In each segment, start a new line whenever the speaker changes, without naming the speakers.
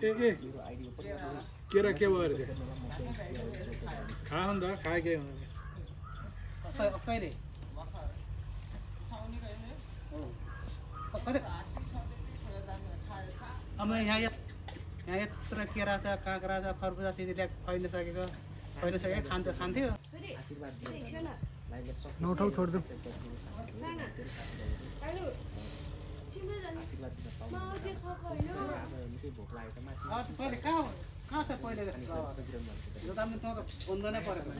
ए ए केरा के भयो अरे खा नि त खाए के
कहिले अब यहाँ यत्र केरा छ काँक्रा छ खरबुजा सिधीले खुवाइन सकेको खान्थ्यो
नौठाउ छोड्दै
पहिले कहाँ छ पहिले बन्द नै परेको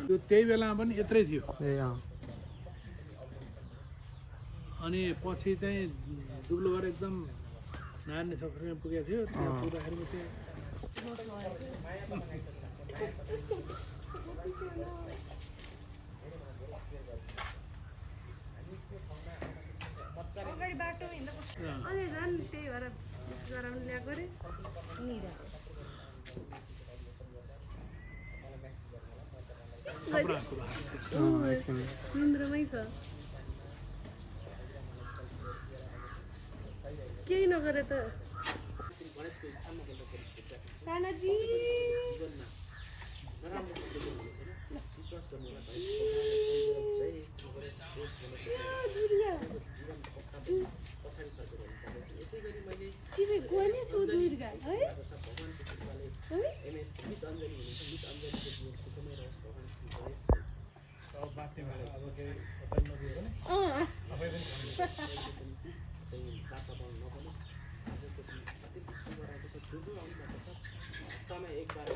त्यो त्यही बेलामा पनि यत्रै थियो अनि पछि चाहिँ दुब्लो भएर एकदम नार्ने सफरमा पुगेको थियो त्यहाँ पुग्दाखेरि
अगाडि बाटो हिँड्दा अनि झन् त्यही भएर गराउनु ल्याएको रे निन्द्रमै छ केही नगरे त नानाजी तिमी गएनै छौ दुर्गा है
एक बार